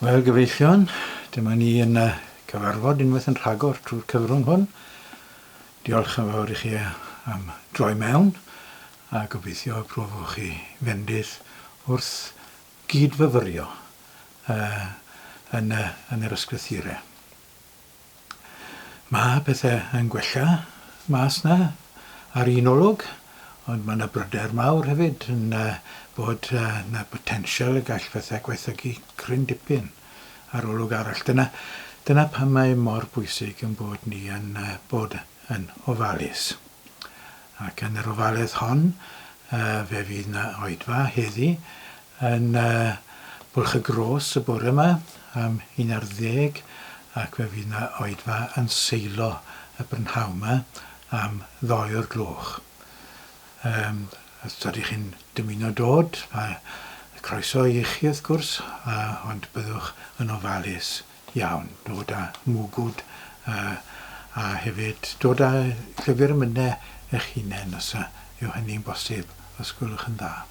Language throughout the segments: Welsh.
Wel, gyfeillion, dyma ni yn y cyfarfod unwaith yn rhagor trwy'r cyfrwng hwn. Diolch yn fawr i chi am droi mewn, a gobeithio y profwch chi fendith wrth gyd-fyfyrio uh, yn, y, yn yr ysgrythurau. Mae pethau yn gwella mas 'na ar un olwg, ond mae 'na bryder mawr hefyd yn bod 'na botensial y gall pethau gwaethygu cryn dipyn ar olwg arall. Dyna, dyna pam mae mor bwysig yn bod ni yn bod yn ofalus. Ac yn yr ofaledd hon, fe fydd 'na oedfa heddi yn Bwlch y Gros y bore 'ma am un ar ddeg ac fe fydd 'na oedfa yn Seilo y prynhawn 'ma am ddoe o'r gloch. Yym, os ydych chi'n dymuno dod, mae croeso i chi wrth gwrs, ond byddwch yn ofalus iawn. Dod â mwgwd a hefyd dod â llyfr emynau eich hunain os yw hynny'n bosib, os gwelwch yn dda.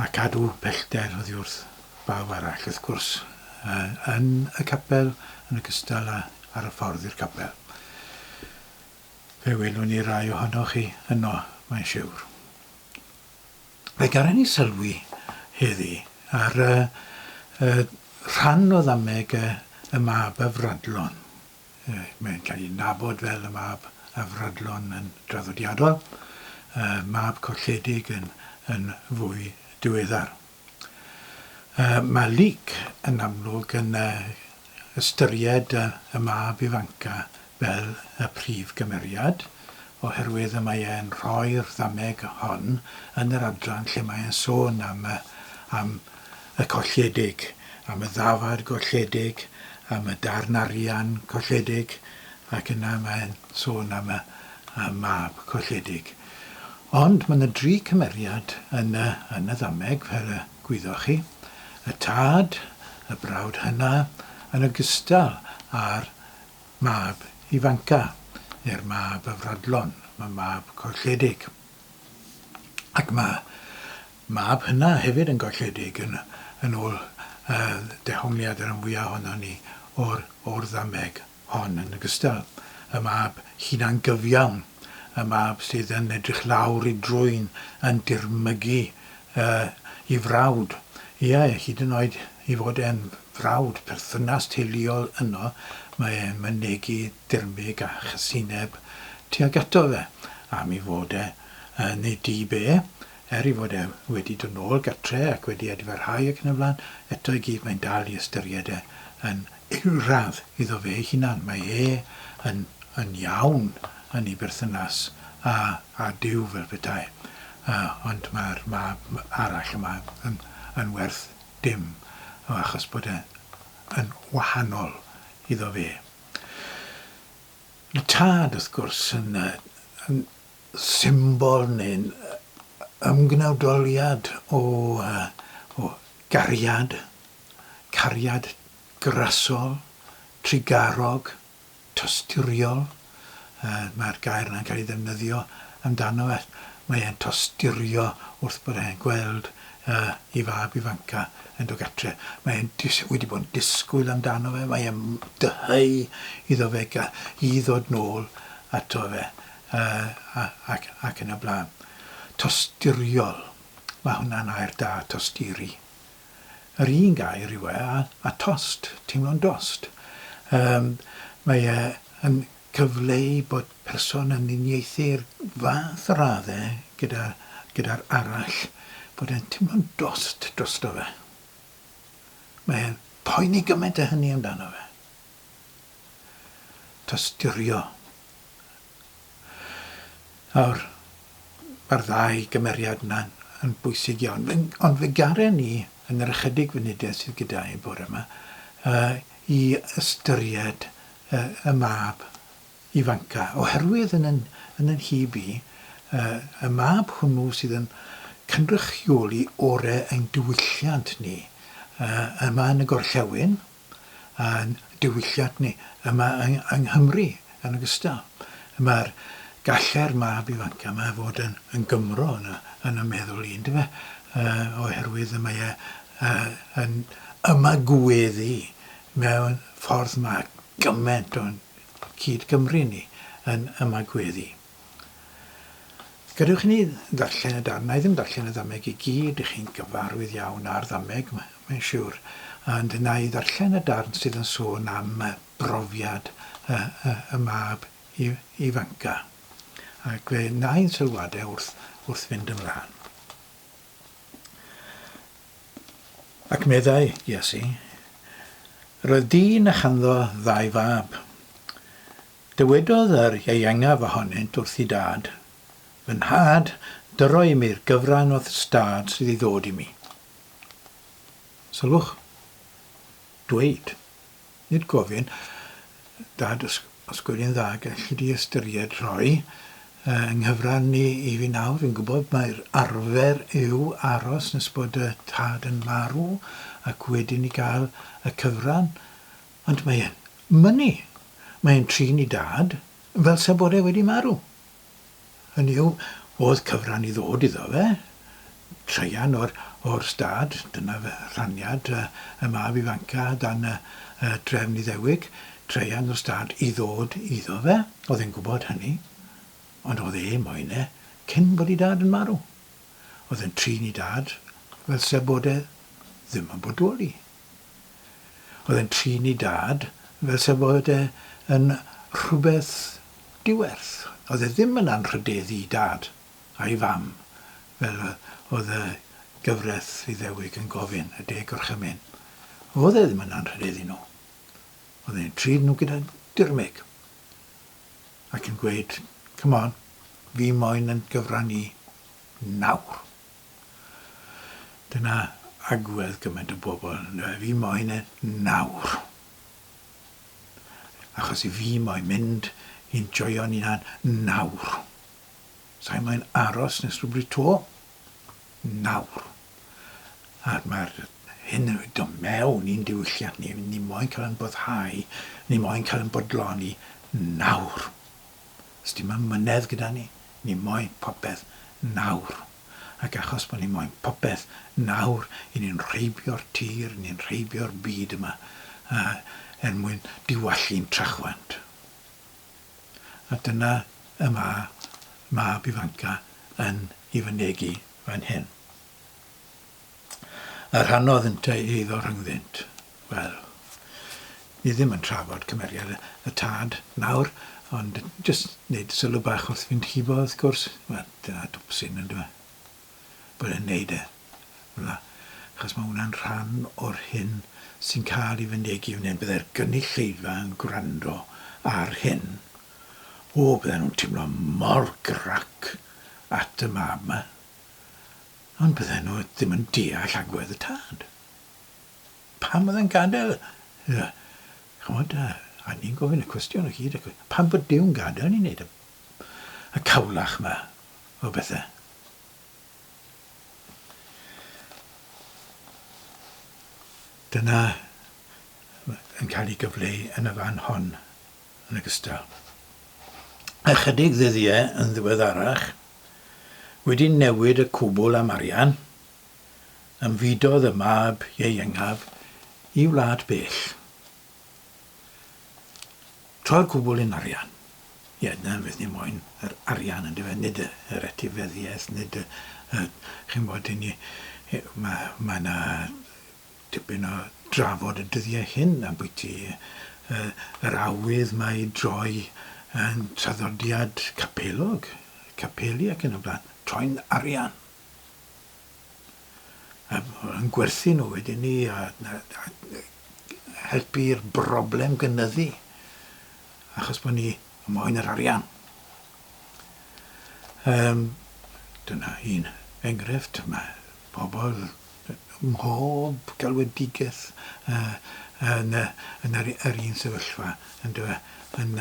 A cadw pellter oddi wrth bawb arall, wrth gwrs, yn y capel yn ogystal â ar y ffordd i'r capel. Fe welwn ni rai ohonoch chi yno, mae'n siwr. Fe garen ni sylwi heddi ar y, y rhan o ddameg y, y mab afradlon. Mae'n cael ei nabod fel y mab afradlon yn draddodiadol, y mab colledig yn, yn fwy diweddar. Mae Luc yn amlwg yn ystyried y mab ifanca fel y prif gymeriad, oherwydd y mae e'n rhoi'r ddameg hon yn yr adran lle mae e'n sôn am y, am y colledig, am y ddafad golledig, am y darn arian colledig, ac yna mae'n sôn am y, y mab colledig. Ond mae yna dri cymeriad yn y, yn y ddameg, fel y gwyddoch chi, y tad, y brawd hyna, yn ogystal â'r mab ifanca, neu'r mab afradlon, y mab colledig. Ac mae mab hynna hefyd yn golledig yn, yn ôl uh, dehongliad yr fwyaf ohonon ni o'r, o'r ddameg hon yn ogystal. Y mab hunangyfiawn, y mab sydd yn edrych lawr i drwyn, yn dirmygu uh, i frawd. Ie, hyd yn oed i fod e'n frawd, perthynas teuluol yno, mae e'n mynegi dirmyg a chasineb tuag ato fe, am ei fod e yn ei dyb e, er ei fod e wedi dod nôl gartre ac wedi edifarhau ac yn y blaen, eto i gyd mae'n dal i ystyried e yn eilradd iddo fe ei hunan. Mae e yn, yn iawn yn ei berthynas â, â Duw fel petai, ond mae'r mab arall yma yn, yn werth dim, achos bod e yn wahanol iddo fe. Y tad, wrth gwrs, yn, yn symbol neu'n ymgnawdoliad o, o gariad, cariad grasol, trugarog, tosturiol, mae'r gair yna'n cael ei ddefnyddio amdano fe, mae e'n tosturio wrth bod e'n gweld ei fab ifanca yn dod gatre. Mae e'n wedi bod yn disgwyl amdano fe, mae e'n dyheu iddo fe i ddod nôl ato fe, ac, ac yn y blaen. Tosturiol, mae hwnna'n air da, tosturi. Yr un gair yw e a, a tost, teimlo'n dost. Yym, mae e yn cyfleu bod person yn uniaethu i'r fath radde gyda, gyda'r arall, bod e'n teimlo'n dost drosto fe. Mae e'n poeni gymaint â hynny amdano fe. Tosturio. Nawr, mae'r ddau gymeriad yna yn bwysig iawn. Ond fe garen ni, yn yr ychydig funudau sydd gyda i bore yma, uh, i ystyried uh, y mab ifanca. Oherwydd yn yn, yn yn hyb i, uh, y mab hwnnw sydd yn cynrychioli orau ein diwylliant ni uh, yma yn y gorllewin, a'n diwylliant ni yma yng, yng Nghymru yn ogystal. Mae'r gallai'r mab ifanca yma fod yn, yn Gymro yn y, yn y meddwl i, yndyfe? Uh, oherwydd mae e yn ymagweddu mewn ffordd mae gymaint o'n cyd-Gymry ni yn ymagweddu. Gadewch i ni ddarllen y darn. Na i ddim darllen y ddameg i gyd, ych chi'n gyfarwydd iawn â'r ddameg, mae'n siwr. Ond na i ddarllen y darn sydd yn sôn am brofiad y, y, y mab ifanca. Ac fe wna i'n sylwadau wrth, wrth fynd ymlaen. Ac meddai Iesu, Roedd dyn a chanddo ddau fab. Dywedodd yr ieuengaf ohonynt wrth ei dad, Fy nhad, dyro i mi'r gyfran o'th stad sydd i ddod i mi. Sylwch, dweud, nid gofyn, Dad, os, os gweli'n dda, galli di ystyried rhoi yng nghyfran i, i fi nawr. Fi'n gwybod mai'r arfer yw aros nes bod y tad yn marw ac wedyn i gael y cyfran. Ond mae e'n mynnu. Mae e'n trin i dad fel sa bod e wedi marw. Hynny yw, oedd cyfran i ddod iddo fe, traean o'r, o'r stad, dyna rhaniad y, y mab ifanca dan y, y drefn Iddewig, traean o'r stad i ddod iddo fe, oedd e'n gwybod hynny, ond oedd e moyn e cyn bod ei dad yn marw. Oedd e'n trin ei dad fel se bod e ddim yn bodoli. Oedd e'n trin ei dad fel se bod e yn rhywbeth diwerth. Oedd e ddim yn anrhydeddu ei dad a'i fam fel oedd y gyfraith Iddewig yn gofyn, y Deg Gorchymyn. Oedd e ddim yn anrhydeddu nhw. Oedd e'n trin nhw gyda dirmyg ac yn gweud, come on, fi moyn yn gyfran i nawr. Dyna agwedd gymaint o bobl, yndyfe? Fi moyn e nawr. Achos i fi moyn mynd i'n joio'n hunan nawr. Sa i moyn aros nes rhywbryd 'to. Nawr. A mae'r hyn yn dod mewn i'n diwylliant ni. Ni moyn cael ein boddhau, ni moyn cael ein bodloni nawr. Sdim amynedd gyda ni, ni moyn popeth nawr. Ac achos bod ni moyn popeth nawr, i ni'n rheibio'r tir, ni'n rheibio'r byd yma, er mwyn diwallu'n trachwant. A dyna y mae mab ifanca yn ei fynegi fan hyn. A rhannodd yntau eiddo rhyngddynt. Wel, ni ddim yn trafod cymeriad y tad nawr, ond jyst wneud sylw bach wrth fynd hibo, wrth gwrs. Wel, dyna dwpsyn, yn dyfe? Bod e'n neud e fel 'na. Achos mae hwnna'n rhan o'r hyn sy'n cael ei fynegi fan hyn. Byddai'r gynulleidfa yn gwrando ar hyn. O, bydden nhw'n teimlo mor grac at y mab 'ma. Ond bydden nhw ddim yn deall agwedd y tad. Pam oedd e'n gadael? Ch'mod, a ni'n gofyn y cwestiwn o hyd, ac pam bod Duw'n gadael ni wneud y, y cawlach yma o bethau? Dyna yn cael ei gyfleu yn y fan hon yn ogystal. Ychydig ddyddiau yn ddiweddarach, wedi newid y cwbl am arian, ymfudodd y mab ieuengaf i wlad bell. Troi'r cwbl yn arian. Ie, dyna beth ni moyn, yr arian yn dyfe, nid yr etifeddiaeth, nid y, y chi'n bod, ni, mae ma yna tipyn o drafod y dyddiau hyn ambwyty yr awydd 'ma i droi yn traddodiad capelog, capeli ac yn y blaen, troi'n arian. A yn gwerthu nhw wedyn ni a, a, a helpu'r broblem gynyddu achos bod ni moyn yr arian. Um, dyna un enghraifft. Mae pobl mhob galwedigaeth yn yn yr yr un sefyllfa yndyfe yn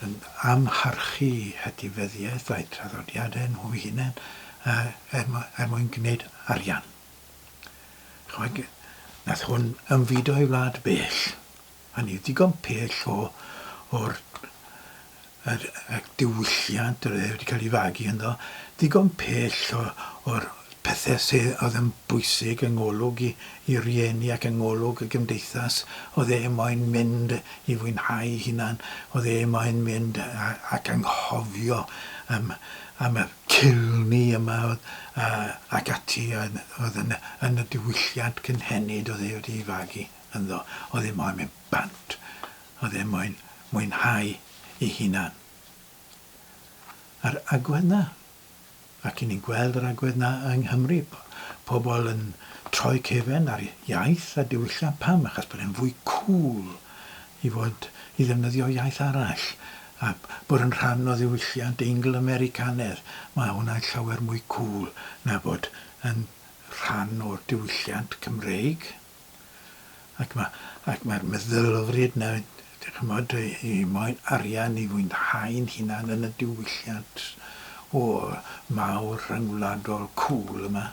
yn amharchu hetifeddiaeth a'u traddodiadau nhw eu hunain er er mwyn gwneud arian. Ch'mod nath hwn ymfudo i wlad bell. Hynny yw digon pell o o'r yr y diwylliant yr oedd e wedi cael ei fagu ynddo, digon pell o o'r pethau sydd oedd yn bwysig yng ngolwg i, i rieni ac yng ngolwg y gymdeithas. Oedd e moyn mynd i fwynhau ei hunan, oedd e moyn mynd ac anghofio am, am y culni yma oedd, ac ati oedd yn, yn y diwylliant cynhenid oedd e wedi ei fagu ynddo. Oedd e moyn mynd bant, oedd e moyn mwynhau ei hunan. A'r agwedd 'na, ac 'yn ni'n gweld yr agwedd 'na yng Nghymru, pobl yn troi cefen ar iaith a diwylliant, pam? Achos bod e'n fwy cŵl i fod, i ddefnyddio iaith arall, a bod yn rhan o ddiwylliant Eingl-Americanedd, mae hwnna'n llawer mwy cŵl na bod yn rhan o'r diwylliant Cymreig. Ac ma' ac mae'r meddylfryd 'na, ch'mod, i moyn arian i fwynhau'n hunan yn y diwylliant o mawr rhyngwladol cŵl yma.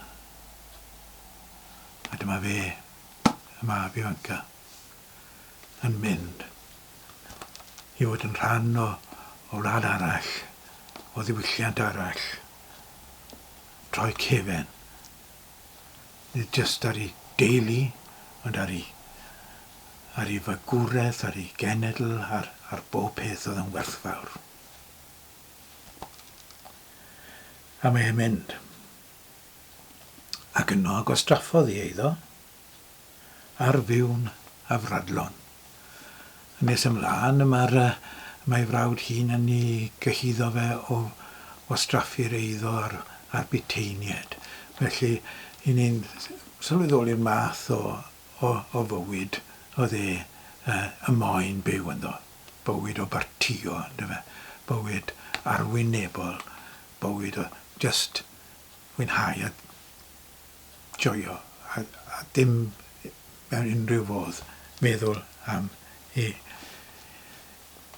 A dyma fe, y mab ifanca, yn mynd i fod yn rhan o o wlad arall, o ddiwylliant arall, troi cefen. Nid jyst ar ei deulu, ond ar ei, ar ei fagwraeth, ar ei genedl, ar, ar bob peth oedd yn werthfawr. A mae e'n mynd. Ac yno gwastraffodd ei eiddo, ar fyw'n afradlon. Yn nes ymlaen, mae'r, mae frawd hŷn yn ei gyhuddo fe o wastraffu'r eiddo ar, ar buteiniaid. Felly, i ni'n sylweddoli'r math o, o, o fywyd oedd e uh, y moyn byw ynddo. Bywyd o bartïo, yndyfe? Bywyd arwynebol, bywyd o just fwynhau a joio a, a dim mewn unrhyw fodd meddwl am ei,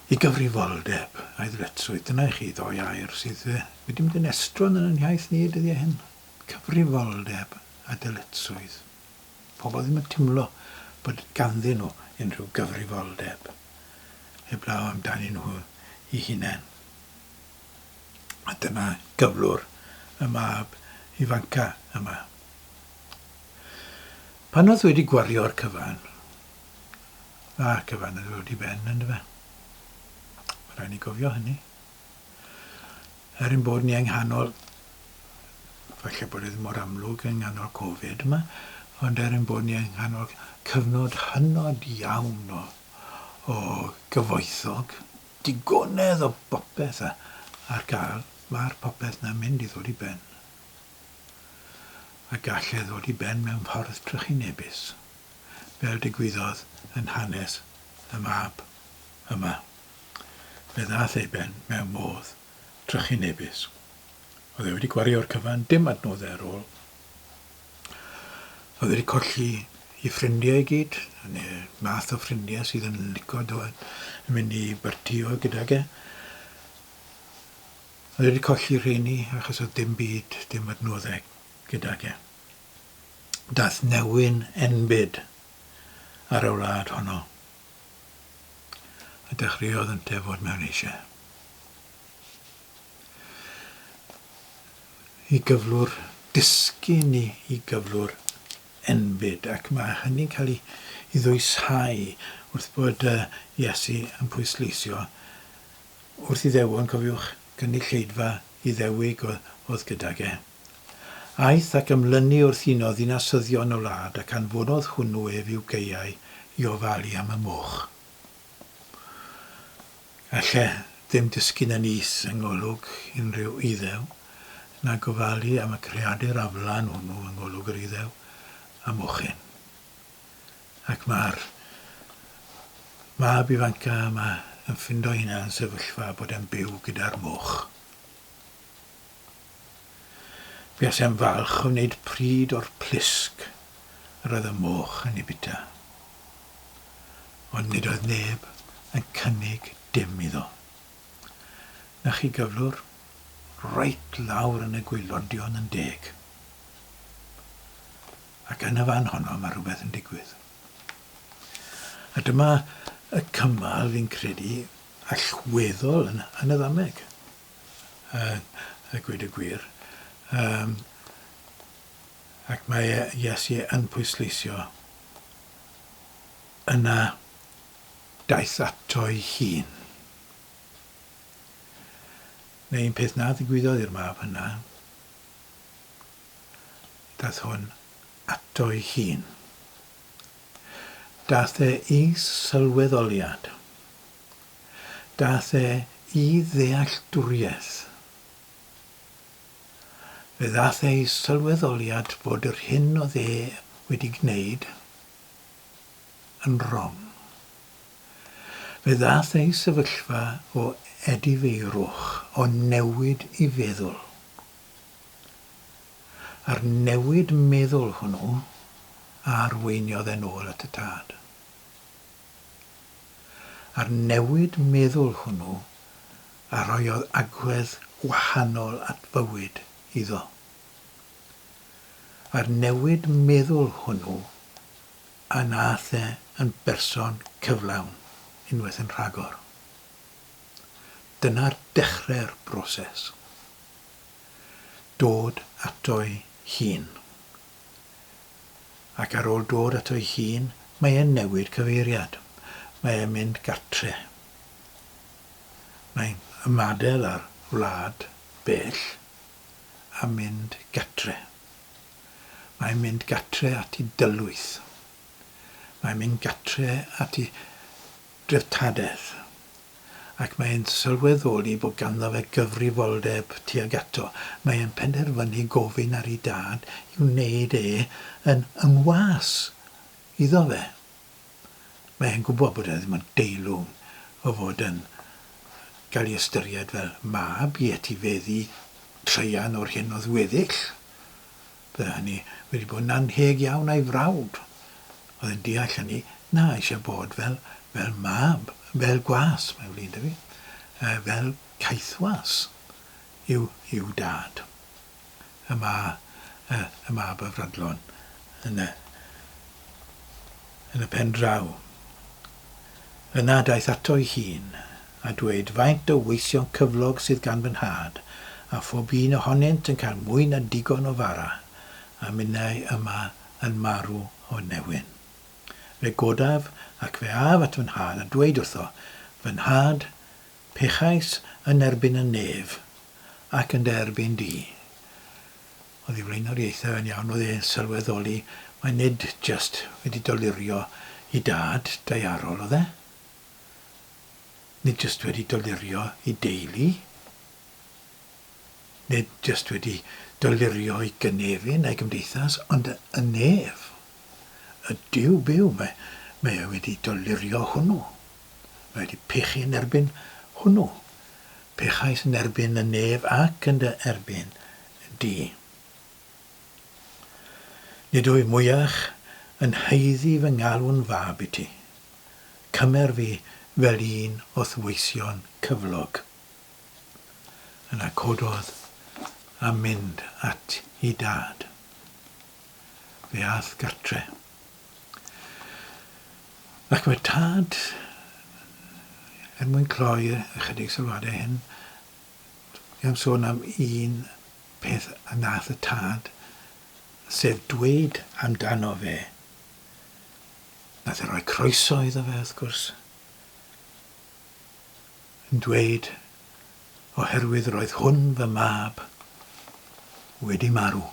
ei gyfrifoldeb a'i ddyletswydd. Dyna i chi ddoi air sydd wedi mynd yn estron yn ein hiaith ni y dyddiau hyn. Cyfrifoldeb a dyletswydd. Pobl ddim yn teimlo bod ganddyn nhw unrhyw gyfrifoldeb heblaw amdanyn nhw eu hunain. A dyna gyflwr y mab ifanca yma. Pan oedd wedi gwario'r cyfan, a'r cyfan yn dod i ben, yndyfe? Mae rhaid ni gofio hynny. Er ein bod ni yng nghanol, falle bod e ddim mor amlwg yng nghanol Covid yma, ond er ein bod ni yng nghanol cyfnod hynod iawn o, o gyfoethog, digonedd o bopeth ar gael, mae'r popeth 'na'n mynd i ddod i ben. A gall e ddod i ben mewn ffordd trychinebus, fel digwyddodd yn hanes y mab yma. Fe ddaeth ei ben mewn modd trychinebus. Oedd e wedi gwario'r cyfan, dim adnoddau ar ôl. Oedd wedi colli i ffrindiau i gyd, neu math o ffrindiau sydd yn lico dod yn mynd i bartïo gydag e. Oedd wedi colli rheini achos oedd dim byd, dim adnoddau gydag e. Daeth newyn enbyd ar y wlad honno, a dechreuodd ynte fod mewn eisiau. I gyflwr disgyn i, i gyflwr enbyd, ac mae hynny'n cael ei, ei ddwyshau wrth bod uh, Iesu yn pwysleisio Wrth Iddewon, cofiwch, gynulleidfa Iddewig oedd gydag e. Aeth ac ymlynu wrth un o ddinasyddion y wlad ac anfonodd hwnnw ef i'w gaeau i ofalu am y moch. Alle ddim disgyn yn is yng ngolwg unrhyw Iddew, na gofalu am y creadur aflan hwnnw yng ngolwg yr Iddew, a mochyn. Ac mae'r mab ifanca yma yn ffindo'i hunan yn sefyllfa bod e'n byw gyda'r moch. Buasai'n falch o wneud pryd o'r plisg yr oedd y moch yn ei bita. Ond nid oedd neb yn cynnig dim iddo. Na chi gyflwr, reit lawr yn y gwaelodion yn deg. Ac yn y fan honno mae rhywbeth yn digwydd. A dyma y cymal, fi'n credu, allweddol yn, yn y ddameg, a, a gweud y gwir. Um, Ac mae Iesu yn pwysleisio yna daeth ato'i hun. Neu un peth na ddigwyddodd i'r mab hynna, daeth hwn ato'i hun. Daeth e i sylweddoliad. Daeth e i ddealltwriaeth. Fe ddaeth e i sylweddoliad bod yr hyn oedd e wedi gwneud yn rong. Fe ddaeth e i sefyllfa o edifeirwch, o newid i feddwl. A'r newid meddwl hwnnw a arweiniodd e'n ôl at y tad. A'r newid meddwl hwnnw a roiodd agwedd gwahanol at fywyd iddo. A'r newid meddwl hwnnw a nath e yn berson cyflawn unwaith yn rhagor. Dyna'r dechre'r broses. Dod ato'i hun. Ac ar ôl dod ato'i hun, mae e'n newid cyfeiriad. Mae e'n mynd gartre. Mae'n ymadael â'r wlad bell a mynd gatre. Mae'n mynd gatre at 'i dylwyth. Mae'n mynd gatre at 'i dreftadaeth. Ac mae'n sylweddoli bod ganddo fe gyfrifoldeb tuag ato. Mae e'n penderfynu gofyn ar 'i dad i wneud e yn ymwas iddo fe. Mae e'n gwybod bod e ddim yn deilwng o fod yn gael ei ystyried fel mab i etifeddu traean o'r hyn oedd weddill. Bydde hynny wedi bod yn annheg iawn a'i frawd. Oedd e'n deall hynny, na, eisiau bod fel, fel mab, fel gwas, mae'n flin 'da fi, fel caethwas i'w, i'w dad. Y ma, y, y mab afradlon yn y, yn y pen draw. Yna daeth ato'i hun, a dweud, Faint o weision cyflog sydd gan fy nhad, a phob un ohonynt yn cael mwy na digon o fara, a minnau yma yn marw o newyn. Fe godaf, ac fe af at fy nhad, a dweud wrtho, Fy nhad, pechais yn erbyn y nef, ac yn dy erbyn di. Oedd ei flaenoriaethau yn iawn, oedd e'n sylweddoli mai nid jyst wedi dolurio i dad daearol oedd e. Nid jyst wedi dolurio i deulu. Nid jyst wedi dolurio i gynefin a'i gymdeithas, ond y nef. Y Duw byw, mae, mae e wedi dolurio hwnnw. Mae wedi pechu yn erbyn hwnnw. Pechais yn erbyn y nef ac yn dy erbyn di. Nid wyf mwyach yn haeddu fy ngalw'n fab i ti. Cymer fi fel un o'th weision cyflog. Yna cododd a mynd at 'i dad. Fe ath gartre. Ac mae'r tad, er mwyn cloi ychydig sylwadau hyn, dwi am sôn am un peth a nath y tad, sef dweud amdano fe. Nath e roi croeso iddo fe, wrth gwrs, yn dweud, oherwydd roedd hwn fy mab wedi marw,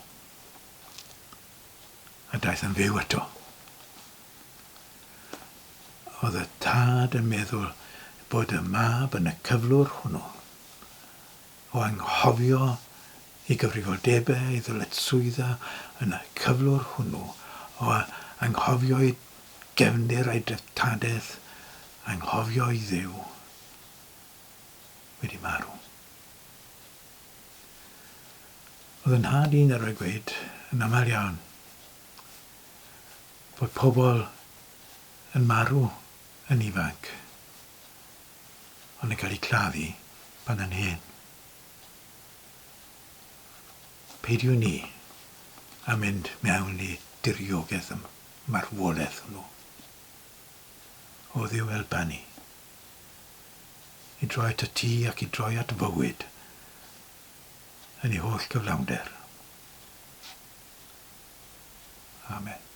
a daeth yn fyw eto. Oedd y tad yn meddwl bod y mab yn y cyflwr hwnnw o anghofio ei gyfrifoldebau, ei ddyletswyddau, yn y cyflwr hwnnw o anghofio ei gefndir a'i dreftadaeth, anghofio ei Dduw, wedi marw. Oedd yn nhad i'n arfer gweud yn aml iawn bod pobl yn marw yn ifanc ond yn cael eu claddu pan yn hen. Peidiwn ni â mynd mewn i diriogaeth y marwolaeth hwnnw. O Dduw helpa ni i droi atat ti ac i droi at fywyd yn ei holl gyflawnder. Amen.